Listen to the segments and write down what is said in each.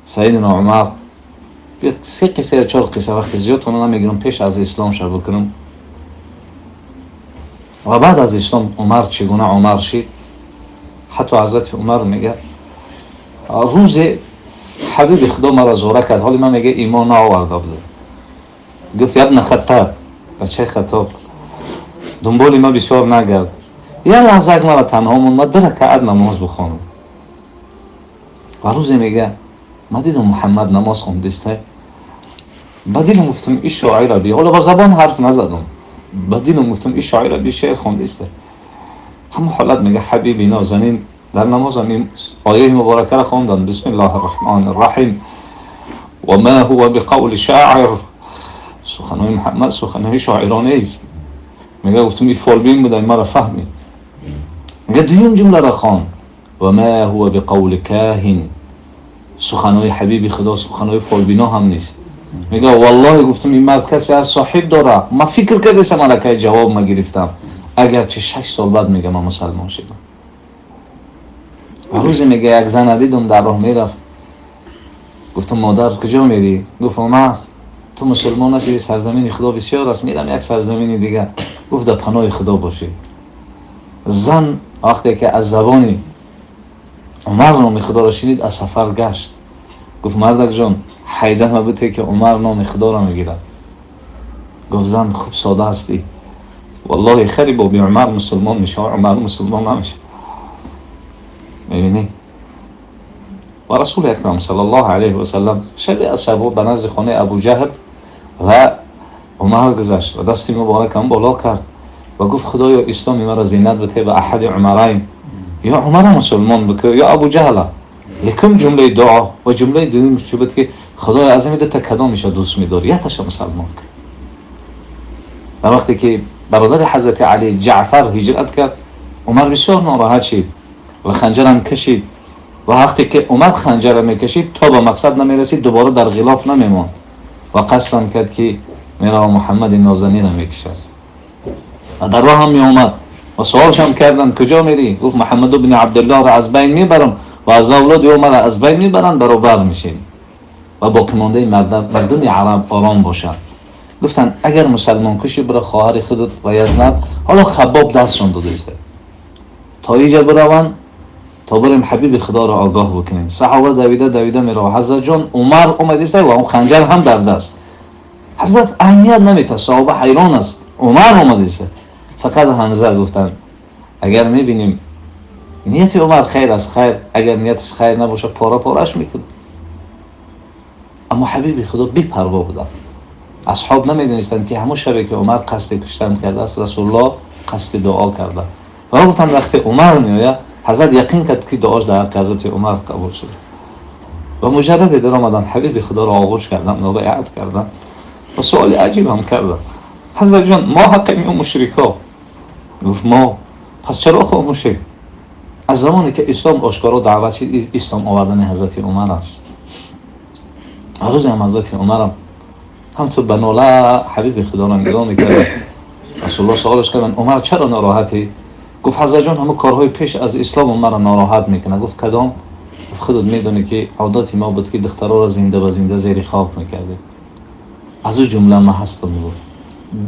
Сайидина Умар се қисса ё чор қисса, вақти зиёд онро намегирам, пеш аз ислом ша бикунам ва баъд аз ислом Умар чӣ гуна Умар шид. Ҳатто ҳазрати Умар мега, рӯзе ҳабиби Худо маро зора кард, ҳоли ман, мега, имон наоварда будам. Гуфт: «Ябна Хаттаб, бачаи Хаттоб, дунболи ман бисёр нагард, як лаҳза маро танҳо мон, ман ду ракаат намоз бихонам». Ва рӯзе, мега, ман дидам, Муҳаммад намоз хондиста. Ба дилам гуфтам: «И шоира би». Ҳоло ба забон ҳарф назадам, ба дилам гуфтам: «И шоира би, шеър хондиста». Ҳамон ҳолат, мега, ҳабиби нозанин дар намозам ин ояи муборакаро хонданд: «Бисмиллаҳи рраҳмани рраҳим, ва ма ҳува биқавли шоир». Суханои Муҳаммад суханои шоиронест. Мега, гуфтам: «И фолбин буда, маро фаҳмид». Мега, дуюм ҷумларо хон: «Ва ма ҳува биқавли каҳин». Суханои ҳабиби Худо суханои фолбино ҳам нест. Мега, валлоҳи, гуфтам: «Ин мард касе аз соҳиб дора». Ма фикр кардесам, аллакай ҷавоб ма гирифтам. Агарчи 6 сол баъд, мега, ман мусалмон шидам. Ва рӯзе, мега, як зана дидум, дар роҳ мерафт. Гуфтам: «Модар, куҷо мерӣ?» Гуфт: «Умар, ту мусулмон нашиди, сарзамини Худо бисёр аст, мерам як сарзамини дигар». Гуфт: «Дар паноҳи Худо бошӣ». Зан вақте ки аз забони Умар номи Худоро шинид, аз сафар гашт. Гуфт: «Мардакҷон, ҳайда мабуте, ки Умар номи Худоро мегирад». Гуфт: «Зан, хуб сода ҳастӣ, валлоҳи, хари боби Умар мусулмон мешава, Умар мусулмон намешава». Мебинӣ, ва Расули Акрам саллаллоҳу алайҳи васаллам шабе аз шабҳо ба назди хонаи Абуҷаҳл ва Умар гузашт ва дасти муборакам боло кард ва гуфт: «Худоё, исломи маро зинат бите ба аҳади умарайн, ё Умара мусулмон бикӯ, ё Абуҷаҳла». Якум ҷумлаи дуо ва ҷумлаи дуюм чӣ буд? Ки «Худоё, аз ҳами дута кадомиша дӯст медорӣ, якташа мусалмон кун». Дар вақте ки бародари ҳазрати Али Ҷаъфар ҳиҷрат кард, Умар бисёр нороҳат шид ва ханҷарам кашид. Ва вақте ки Умар ханҷара мекашид, то ба мақсад намерасид, дубора дар ғилоф намемонд ва қасдам кард, ки мерава Муҳаммади нозанина мекушад. Ва дар роҳам меомад ва суолшам карданд: «Куҷо мерӣ?» Гуфт: «Муҳаммаду бни Абдуллоҳро аз байн мебарам ва аз авлоди ӯ мара аз байн мебаранд, баробар мешем ва боқимондаи мардуми араб ором бошанд». Гуфтанд: «Агар мусалмон кушӣ, бира хоҳари худат ва язнат». Ҳоло Хаббоб дарсшон додааст, то иҷа бираванд, то барем ҳабиби Худоро огоҳ бикунем. Саҳоба давида давида мерава. Ҳазратҷон, Умар омадиста ва он ханҷар ҳам дар даст. Ҳазрат аҳамият наметад, саҳоба ҳайрон аст, Умар омадиста. Фақат Ҳамза гуфтанд: «Агар мебинем, нияти Умар хайр аст, хайр, агар нияташ хайр набошад, пора пораш мекунад». Аммо ҳабиби Худо бепарво буданд. Асҳоб намедонистанд, ки ҳамон шабе ки Умар қасди куштан кардааст, Расулуллоҳ қасди дуо карда. Ва гуфтанд: вақте Умар меояд, ҳазрат яқин кард, ки дуош дар ҳаққи ҳазрати Умар қабул шуд. Ва муҷарраде даромаданд, ҳабиби Худоро оғӯш карданд ва байъат карданд. Ва суоли аҷиб ҳам карданд: «Ҳазратҷон, мо ҳаққем ё мушрикҳо?» Гуфт: «Мо». «Пас чаро хомӯшем?» Аз замоне ки ислом ошкоро даъват шид, ислом овардани ҳазрати Умар аст. Рӯзе ҳам ҳазрати Умарам ҳамту ба нола ҳабиби Худоро нигоҳ мекард. Расулулло суолаш карданд: «Умар, чаро нороҳатӣ?» Гуфт: «Ҳазратҷон, ҳамун корҳои пеш аз ислом маро нороҳат мекунад». Гуфт: «Кадом?» Гуфт: «Худат медонӣ, ки одати мо буд, ки духтароро зинда ба зинда зери хок мекардем. Аз ӯ ҷумла ма ҳастам». Гуфт: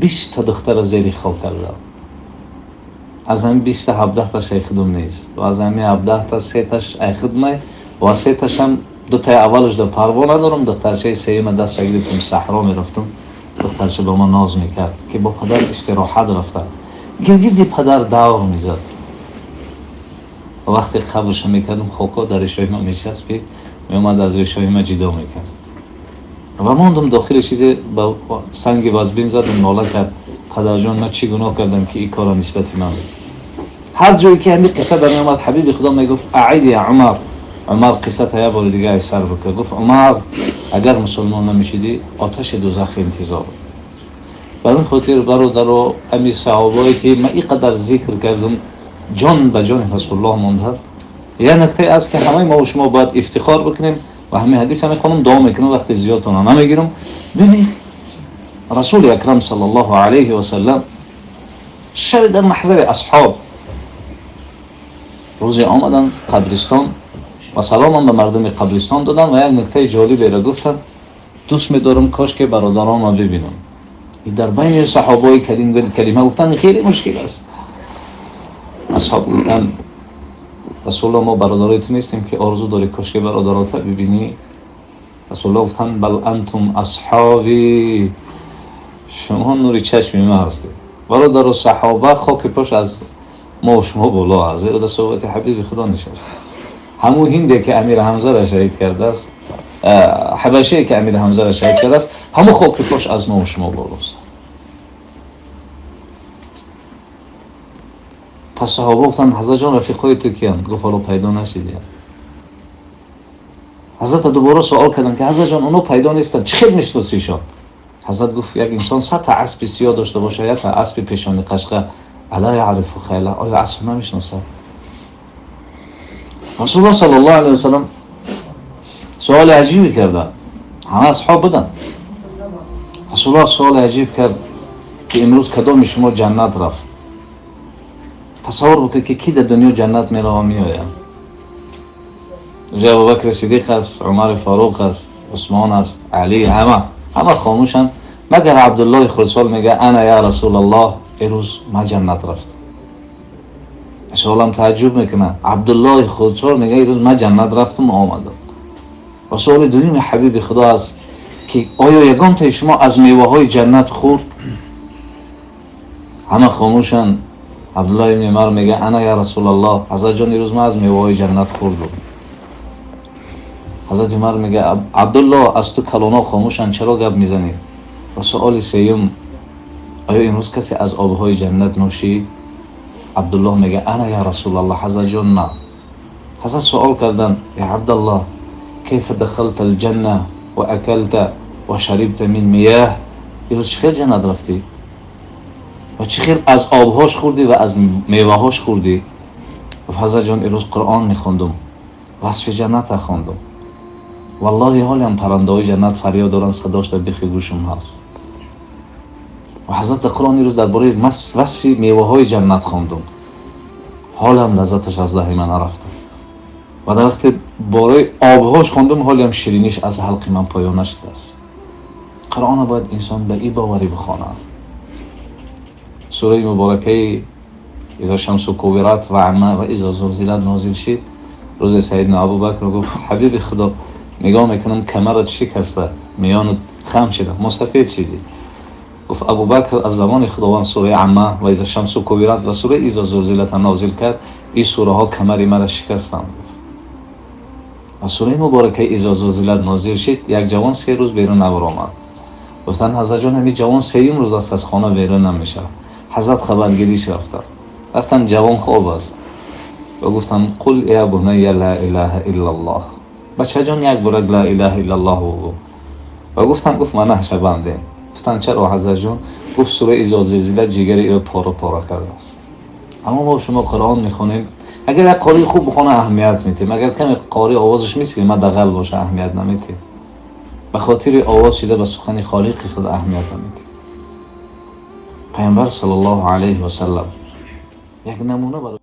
«20-та духтара зери хок кардам. Аз ҳамин 20-та 17-таш ай худум нест ва аз ҳамин 17-та сеташ ай худмай ва сеташам дутаи аввалаш да парво надорам. Духтарчаи сеюма дастша гирифтам, саҳро мерафтам, духтарча ба ман ноз мекард, ки бо падар истироҳат рафта, гиргирди падар давр мезад. Вақте қабрша мекардам, хокҳо дар решои ман мечаспид, меомад, аз решои ман ҷидо мекард ва мондам дохили чизе, ба санги вазбин задам». Нола кард: «Падарҷон, ман чӣ гуноҳ кардам, ки ин корро нисбати ман?» Ҳар ҷое ки ҳамин қисса дар меомад, ҳабиби Худо мегуфт: «Аид я Умар, Умар, қиссата як бори дига аз сар бикар». Гуфт: «Умар, агар мусулмон намешидӣ, оташи дузах интизор». Бар ин хотир, бародаро, ҳами саҳобое ки ман ин қадар зикр кардам, ҷон ба ҷони Расулуллоҳ монда. Як нуктае аст, ки ҳамаи мо шумо бояд ифтихор бикунем ва ҳамин ҳадиса мехонам, дуо мекунам, вақти зиёдтона намегирам. Бибин, Расули Акрам саллаллоҳу алайҳи васаллам шаби дар маҳзари асҳоб рӯзе омаданд қабристон. ва салом ҳам ба мардуми қабристон доданд ва як нуктаи ҷолиберо гуфтанд: дӯст медорам кош ки бародаронро бибинам. ин дар байни саҳобаи калима гуфтан хеле мушкил аст. Асҳоб гуфтанд: Расулуллоҳ, мо бародарои ту нестем ки орзу дорӣ кош ки бародаротро бибинӣ? Расулуллоҳ гуфтанд: бал антум асҳобӣ, шумо нури чашми ма ҳастед. Бародару саҳоба хоки пош аз мо ва шумо боло аст, зеро дар суҳбати ҳабиби Худо нишаст. Ҳамун ҳинде ки Амир Ҳамзаро шаҳид кардааст, ҳабашие ки Амир Ҳамзаро шаҳид кардааст, ҳамун хоки пош аз мо ва шумо болост. Пас саҳоба гуфтанд: Ҳазрат ҷон, рафиқҳои ту киянд? Гуфт: ҳоло пайдо нашидиянд. Ҳазрат дубора суол карданд ки Ҳазрат ҷон, оно пайдо нестанд, чӣ хел мешиносишон? Ҳазрат гуфт: як инсон 100 та аспи сиёҳ дошта бошад, як та аспи пешони қашқа, ала яърифу хайла, оё асп намешиносад? Расулуллоҳ саллаллоҳу алайҳи васаллам суоли аҷибе карданд. Ҳама асҳоб буданд. Расулуллоҳ суоли аҷиб кард ки имрӯз кадоми шумо ҷаннат рафт? Тасаввур бикунед ки ки дар дунё ҷаннат мерава меояд. Ҷо Абубакр Сиддиқ аст, Умар Фаруқ аст, Усмон аст, Али, ҳама хомӯшанд, магар Абдуллоҳи Хурдсол мегӯяд: ана я Расулаллоҳ, имрӯз ман ҷаннат рафтам. Саволам тааҷҷуб мекунад. Абдуллоҳи Хурдсол мегӯяд: имрӯз ман ҷаннат рафтам ва омадам. Ва суоли дуюми ҳабиби Худо аст ки оё ягон тои шумо аз меваҳои ҷаннат хӯрд? Ҳама хомӯшанд. Абдуллоҳ ибни Умар мегӯяд: ана я Расулаллоҳ, Ҳазрат ҷон, имрӯз ман аз меваҳои ҷаннат хӯрдам. Ҳазрат Умар мегӯяд: Абдуллоҳ, аз ту калоно хомӯшанд, чаро гап мезанӣ? Ва суоли сеюм: оё имрӯз касе аз обҳои ҷаннат нӯшид? Абдуллоҳ мегӯяд: ана я Расулаллоҳ, Ҳазрат ҷон, на. Ҳазрат суол карданд: я Абдаллоҳ, кайфа дахалта алҷанна ва акалта ва шарибта мин мияҳ, имрӯз чӣ хел ҷаннат рафтӣ ва чӣ хел аз обҳош хӯрдӣ ва аз меваҳош хӯрдӣ? Гуфт: Ҳазрат ҷон, имрӯз Қуръон мехондум, васфи ҷаннатро хондум. Валлоҳи ҳолиам паррандаҳои ҷаннат фарёд доранд, садош дар бихи гӯшум ҳаст. Ва ҳазрат дар Қуръон имрӯз дар бораи васфи меваҳои ҷаннат хондум, ҳолам лаззаташ аз даҳи ман нарафта. Ва дар вақте бораи обҳош хондум, ҳолиам шириниш аз ҳалқи ман поён нашудааст. Қуръонро бояд инсон ба ин боварӣ бихонад. Сураи муборакаи иза шамсу кувират ва амма ва иза зулзилат нозил шид. Рӯзе Сайидна Абубакр гуфт: ҳабиби Худо, нигоҳ мекунам камарат шикаста, миёнат хам шида, мусафед шидӣ. Гуфт: Абубакр, аз замони Худованд сураи амма ва иза шамсу кувират ва сураи иза зулзилат нозил кард, ин сураҳо камари маро шикастанд. Гуфт. Ва сураи муборакаи иза зулзилат нозил шид, як ҷавон 3 рӯз берун набаромад. Гуфтанд: Ҳазрат ҷон, ҳамин ҷавон 3-юм рӯз аст аз хона берун намешавад. Ҳазрат хабаргириш рафтанд. Рафтанд, ҷавон хоб аст. Ва гуфтанд: қул я бунайя ла илаҳа иллаллоҳ. Бачаҷон, як бора ла илаҳа иллаллоҳ бигӯ. Ва гуфтанд, гуфт: ман наҳшабандем. Гуфтанд: чаро ҳазрат ҷон? Гуфт: сураи изо зилзила ҷигари ӯ пора пора кардааст. Аммо мо шумо Қуръон мехонем, агар як қории хуб бихона аҳамият медиҳем, агар каме қорӣ овозаш мисли ма дағал боша аҳамият намедиҳем. Ба хотири овоз шида ба сухани Холиқи худ аҳамият намедиҳем. Пайғамбар саллаллоҳу алайҳи васаллам як намуна барои